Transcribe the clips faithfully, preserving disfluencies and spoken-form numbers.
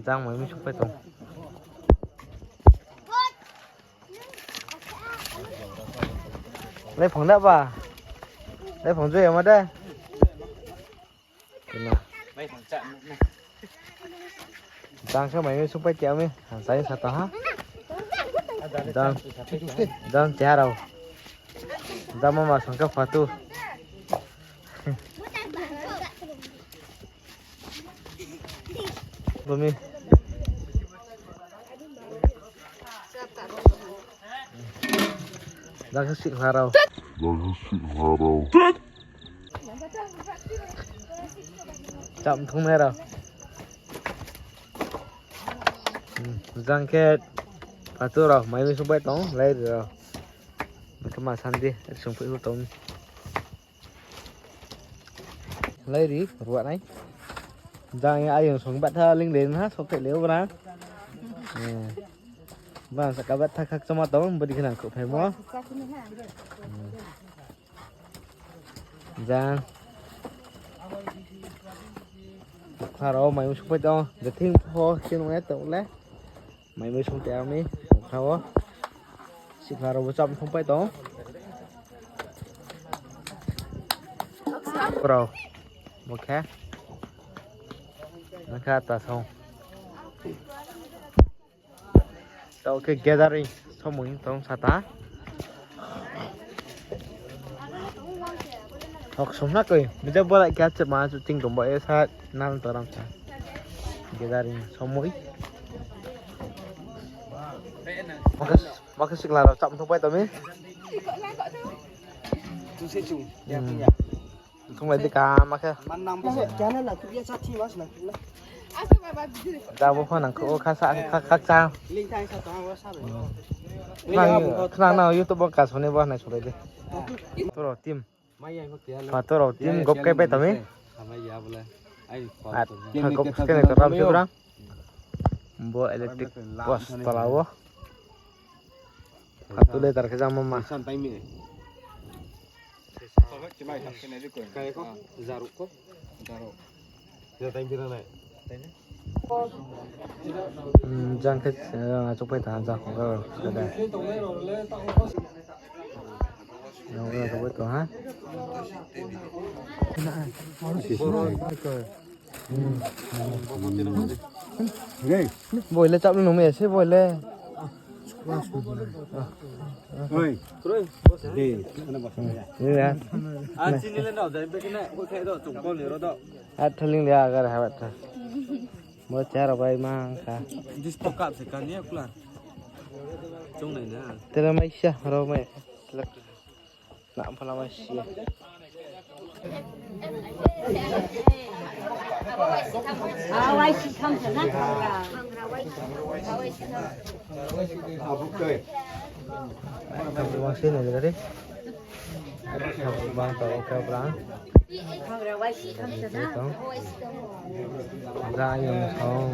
Jang mai mi sungpai tong. Laiphang da ba? Laiphang joi ama de? Kena. Jang khe mai mi sungpai tiya mi. Ang sai sa ta ha. Jang. Jang tiya rao. Jang mama sangka phatu. Bumi. Jang khe sihkhla rao. Cham thungnai rao. Hmm, jang khe phatu rao, mai mi sungpai tong, lairi rao. Khe ma sandi, sungpai tong. Lairi ruanai. Jang ye ayong song batha ling le na, sok thai le bra. Eh. Bang saka batha khakchangma tong, bodi khe nang khuh phaimo. Hmm. Jang. Khla rao mai mi sungpai tong, je thing pho khe nung ye tong le. Mai mi sung te ami, khla wo. Sihkhla rao bo cham thungpai tong. Rao. Bo khe. Nang khe ta song. Taoh khe gathering somoi tong sata. Hok sumna koi, bide bolai khe chepma chu ting tong bo e sa nang toram sa. Gathering somoi. Makhe, makhe sikla rao cham thungpai tong mi. Hmm. Thunglai di kama khe. Da bo pho nang khe o khasa, kha-, khakchang. Nang, khnang nang YouTube wo kasuni bo nai sulai di. Toro team. Pha toro team gop kai pai tami. At, pha gop kai nai toram se brang. Bo electric post tola wo. Pha tule tar khe jang mama. Hmm, jang khe, eh, achuk pai tong ha, jang khe, eh, khe de. Jang khe achuk pai tong ha. Boi le chap nung mi se boi le. Oi. Dei. Iya. A chini le nao dai be kena, ko khai do, chung ko ni ro do. A thaling le agar ha ba tha. Bo charo bai mang kha. Dis to kap se kan ya kula. Chung nai na. Tera mai sia ro mai. Na phala mai sia. Bang tong khe brang. Tong. Ga yang tong.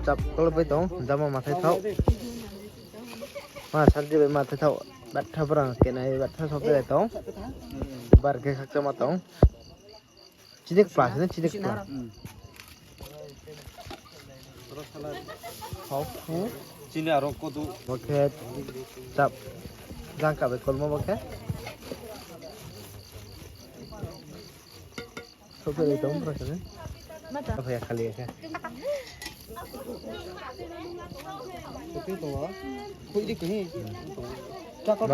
Chap kol bai tong, jama mathai thao. Ma santi bai mathai thao. Batha brang kenai batha sop de tong. Bar khe khakchangma tong. Chini kpla sini chini kpla. Chini aro kodu. Bo khe chap jang ka bai kolmo bo khe. Sop de tong bro sini. Apa ya khali ya khe. Bo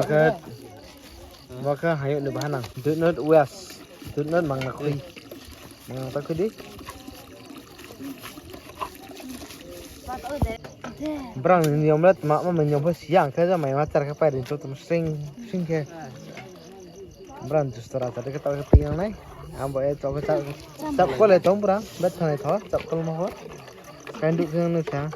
khe, bo khe hayung ni bahanang. Do not waste. Do not mangna khui. Mangna ta khui di. Brang ni niyom le tma ma niyom pho siya ang khe ja mai ma char khe pai rin to tong sing sing khe. Brang justora char khe ta khe pi yang nai. Ang bo e chap khe chap, chap kol le tong brang, bet thanai tho, chap kol ma ho. Kain du khe nung kha.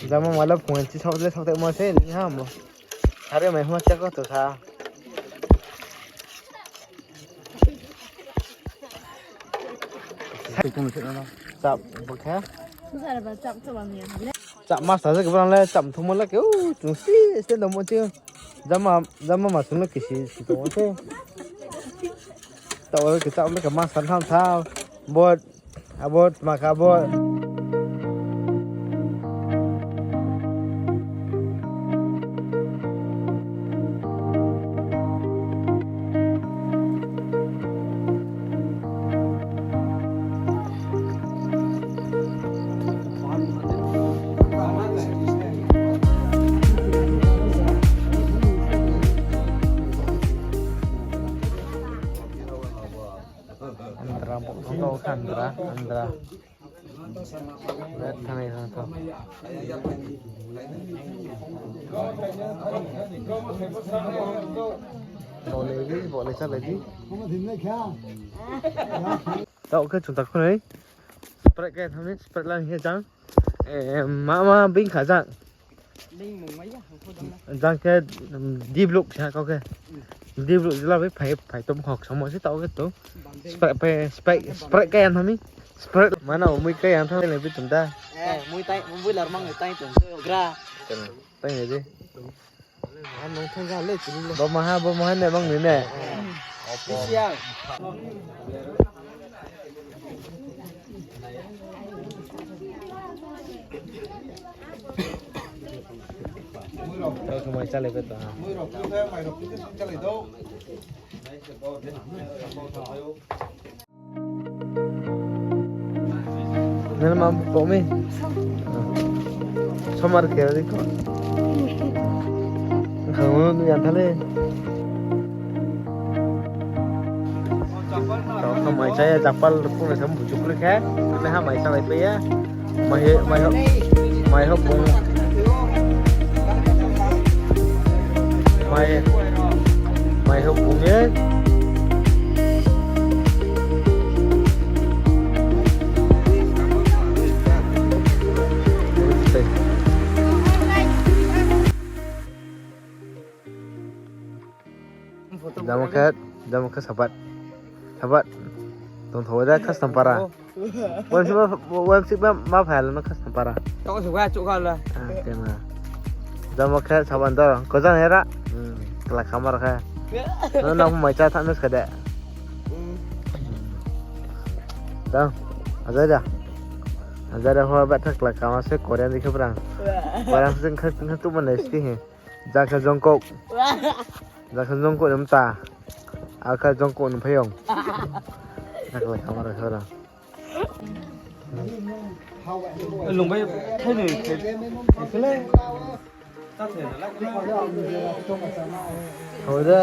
Jama mala phone chi sok le sok te mo se ni ha mo. Sare mai hma chak to kha. Chap bo khe. Chap masa je kebang le chap thungmo le ke u chung si stand mo chi. Jama, jama ma chung le kisi si tong se. Tao le ke chap le ke masa tham tha. Bo Abo tma kha bo. Andra, bo kha Andra, Andra. Thanai thanai tho. Bo le di, bo le chá le di. Tao khe chung ta khunoi. Sprite khe thanai, Sprite lang khe jang. Eh, ma ma bing kha jang. Jang khe, um, D Block sa kau khe. D Block jila bai phai, phai tom khok samo se tao khe to. Sprite pai, Sprite, Sprite kai ang thami. Sprite mana mui kai ang thami le bi tum da. Eh, mui tai, mui lar mang tai tum. Gra. Tai ne di. Ang nong thang ga le chini le. Bo maha, bo maha ne mang ni ne. Bisial. Tao khe mai chálai bai tong ha. Nang ma bo mi? Somar khe ri ko. Khang nu ya thale. Tao khe mai chá ya, chapal rukung na sam bujuk le khe. Kene ha mai chálai pai ya. Mai, mai ho, mai ho pung. Mai, mai ho pung ye. Jamo khe, jamo khe sabat. Sabat. Tongtho da Khasnampara. Website ma, website ma, ma phai lama Khasnampara. Tong se wa chuk kha la. Ah, tema. Jamo khe saban do. Ko jang era. Hmm, kla khamar khe. No na mai chá tha no skade. Dang. Aja da. Aja da ho ba thak kla khamar se Korean di khe brang. Brang se kha, kha tu mana sti he. Jang khe Jungkook. Jang khe Jungkook ni mta. Akhe Jungkook ni phaiyong. Akhe khamar khe ra. Lung bai thai ni khe, khe le. Thao da.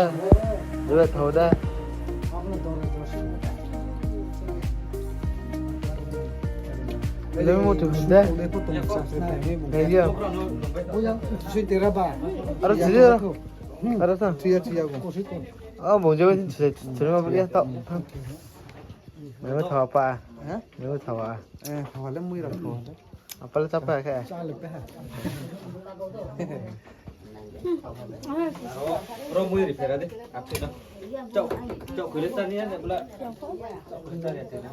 Jua thao da. Lung mo tu da. Nai ya. Aro sini. Aro sa. Tuya, tuya bo. Oh, bung jauh ni tuya, tuya ma beli tau. Memang tau apa? Hah? Memang tau apa? Eh, tau apa le mui rak tau apa? Apa le tau apa khe? Cha le pe ha. Ro mui ri phera de, apse na. Chau, chau kule ta ni ne bla. Chau kule ta ni te na.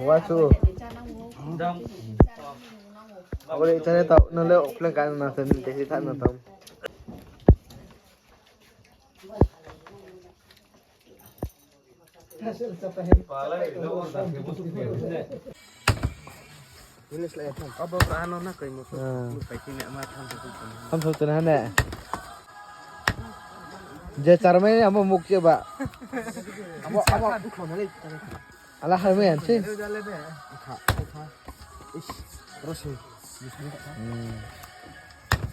Wa su. Dam. Abo le chane tau, no le offline ka na sen de si tha na tau. Abo kaham no na koi mo. Ah. Tham tham tena ne. Je charmai amo mukcheh ba. Ala harmai ya se.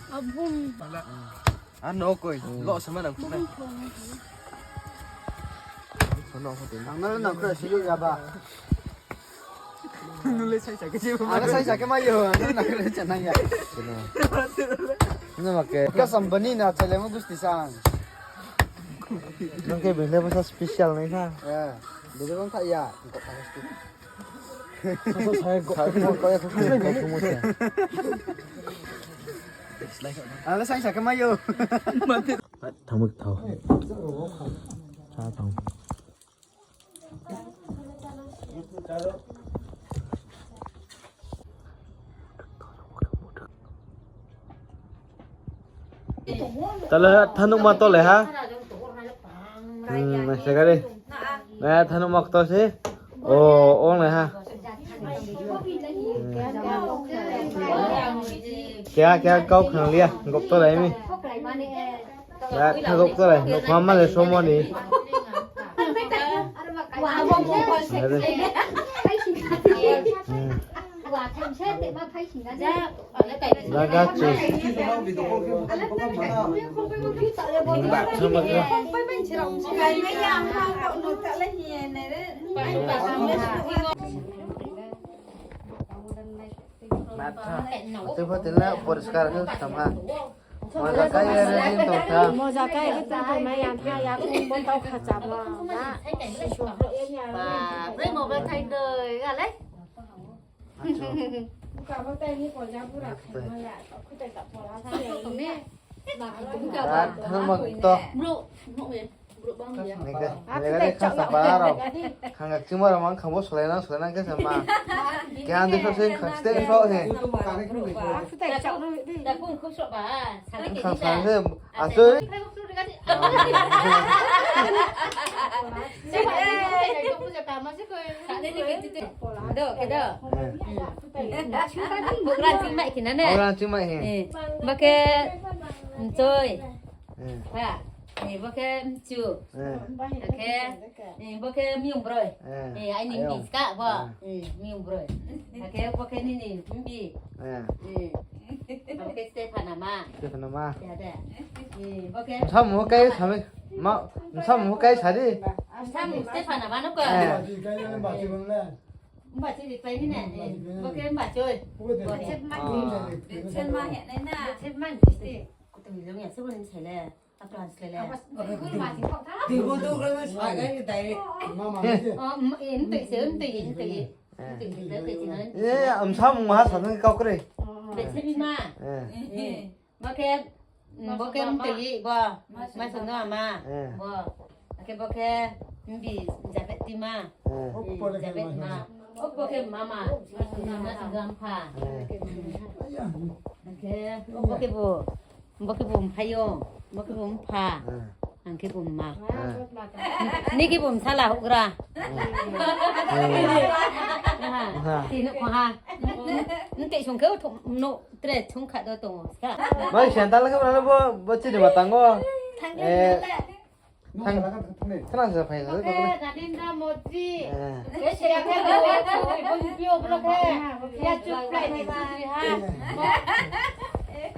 Abum. Ano koi, lo sama nang khna. Ang na nang khna sih ya ba. Nule sai sa ke je. Ang sai sa ke ma yo, ang na khna sa nang ya. Sino. Sino ma ke. Ka sambani na chale mo gusti sang. Nang ke bele masa special nai na. Ya. Bele bang kha ya. Kok kha gusti. Kok kha ya, kok kha ya, kok kha ya. Ang na sai sa ke ma yo. Thang mak thau. Sa thang. Tale thanuk ma tole ha. Hmm, nai sa gari. Na thanuk ma kto se. O, o nai ha. Hmm. Kya, kya kau khang lia, gop to lai mi. Ba, thagok to lai, nokha ma le somo ni. Hmm. Zaga chu. Hmm, ba, sama ka. Matha. Tei pho tela poriskar khe sama. Moja kai ye ready tong kha. Moja kai ye tong kha, ya kung bo tau kha chamo. Na, sisu. Ba, bai mo ba thai doi, ga le. Achu. Buka bo tai ni ko ya bura khai ma ya, ko tai ta pora sa. Ba, thang ma to. Bro, bro, eh. Nike, nike, kha sa ba rao. Khang gak chima rao mang khang bo solai nang, solai nang khe sa ma. Khe ang de so se khang ste so se. Khang sa se, asoi. Do, ke do. Bukra chingmai khe na ne? Bukra chingmai khe. Eh, ba khe, mchoi. Eh. Ha. Eh, bo khe mchu. Eh. Akhe, eh, bo khe miyung broi. Eh, aini mbi ska bo. Eh, miyung broi. Akhe bo khe nini mbi. Eh. Eh. Bo khe Stefana ma. Stefana ma. Ya de. Eh, bo khe. Samu kai sami. Ma, samu kai sari. Samu Stefana ma no ko. Eh. Mba chiri pai ni na. Eh. Bo khe mba choi. Bo khe ma. Bo khe ma he nai na. Bo khe ma ni ste. Kutu mi lo ya se bo ni sai le. Apa slele? Tibo tu kalau sagai ni direct. Mama. Oh, em tu se, em tu, em tu. Em tu se, em tu. Eh, am sam maha sa nang kau kre. Bese ni ma. Eh. Bo khe, bo khe em tu i bo. Ma sa no ma. Bo. Oke, bo khe mbi jabe ti ma. Jabe ti ma. Bo khe mama. Ma sa no ma. Oke, bo khe bo. Bo khe bo mphaiyong, bo khe bo mpha. Ang khe bo mma. Ni khe bo msala houhgra. Ti nouh kho ha. Ntei song khe no tre song kha do tong ou. Bai sandal khe bo, bo chini ma tang ou. Thang. Khna sa phai sa. Oke, Narendra Modi. Khe se ya khe bo, bo U P O bro khe. Ya chup plai ni chup ha.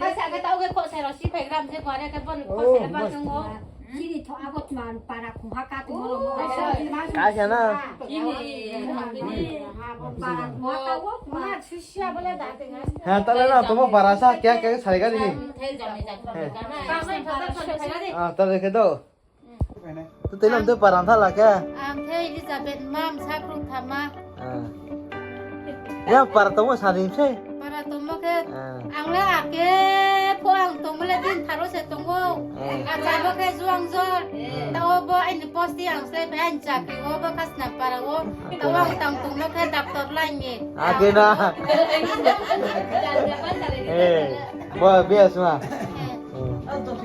Kha sa khe tao khe kho se ro si phai gram se ko are khe bo kho se ba tong ou. Chini tho abo tma para khongha ka tong ou. Ka sa na. Chini. Ha, para khongha ka wo khongha. Ha, tale na tomo para sa kya kya sari gari ni. Ah, tale khe do. Tu tei lam tu para tha la khe. Ang khe Elizabeth ma, msa krung thama. Ya para tongmo sari se. Para tongmo khe. Ang le ake pho ang tongmo le din tharo se tong ou. Acha bo khe Juang Jor. Tao bo aini post ti ang se bai ang chakri o bo Khasnam para o. Tao ang tang tongmo khe doctor line ni. Ake na. Eh, bo bias ma.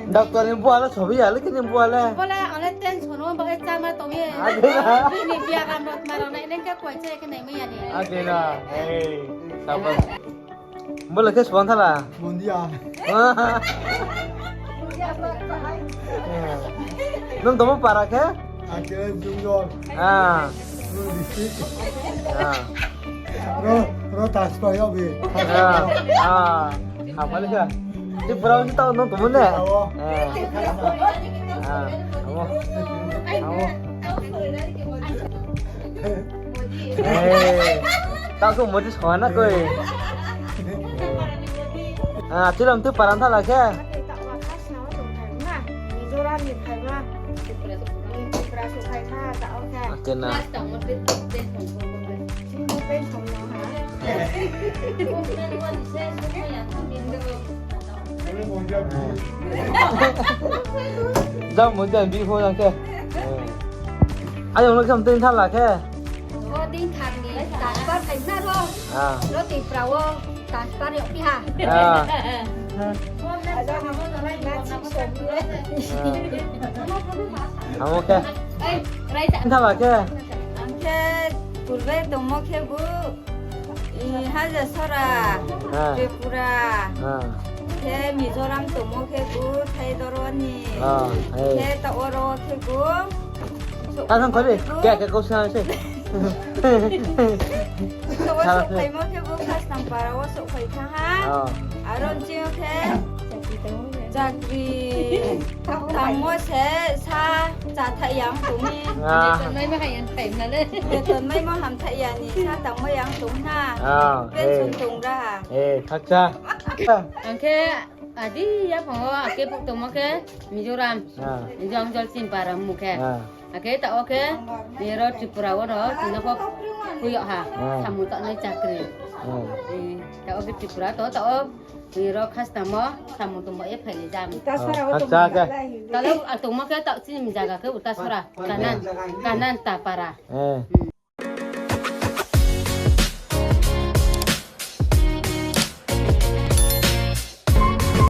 Doctor ni bua le sobi ya, le kini bua le. Bole, ale tension o, bole chama tong ye. Bini biaram rok ma rok nai neng khe koi che khe nai mai ya ni. Ake na, eh, sabar. Bole khe suan thala. Mondia. Nung tongmo para khe? Ang khe Jumjong. Ah. Jumjong district. Ah. Ro, ro Taspa yo bi. Ah. Ah. Apa ni kha? Di pura si tau nung tongmo ne? Tau. Eh. Ah. Amo. Amo. Eh. Tau ko modi sohana koi. Ah, chilam tu paran thala khe. Mizoram ni phaima. Tripura souhphai kha, ta o khe. Kena. Class tongmo tei, tei song tongmo tei. Sing tei song no ha. Jang mo jang bi pho jang khe. Ayong no khe mtui thala khe. O din thang ni transfer khai na ro. Ah. Ro Tripura o transfer yo pi ha. Ah. Amo khe. Thaba khe. Ang khe purbe tongmo khe bu, i, Hajasora, ah, Tripura. Ah. Khe Mizoram tongmo khe bu Thaidoro ni. Ah, eh. Khe ta oro khe bu. Tang tang khori, khe khe kau sa se. Tao souhphaimo khe bo Khasnampara wo souhphai thanng ha. Oh. Aro nching yo khe chakri tangmo se sa chathaih ya ong tong mi. Ah. Beton maimo hamthaih ya ni sa tangmo ya ong tong na. Ah, pension eh, tong ra. Eh, khakcha. Ang khe adi yaphang wo ake phuh tongmo khe Mizoram. Ah. Jang Jolchinpara mung khe. Ah. Akhe ta o khe, ero Tripura wo no, tini pho phui yag ha, ah, samung tangnai chakri. Ah. Eh, ta o khe Tripura to, ta o, ero Khasnam wo, samung tongmo ye phailai jam. Ah, khakcha khe. Talo ang tongmo khe, ta chini zaga khe Utasora, Kanan, Kanan Tapara. Eh. Hmm.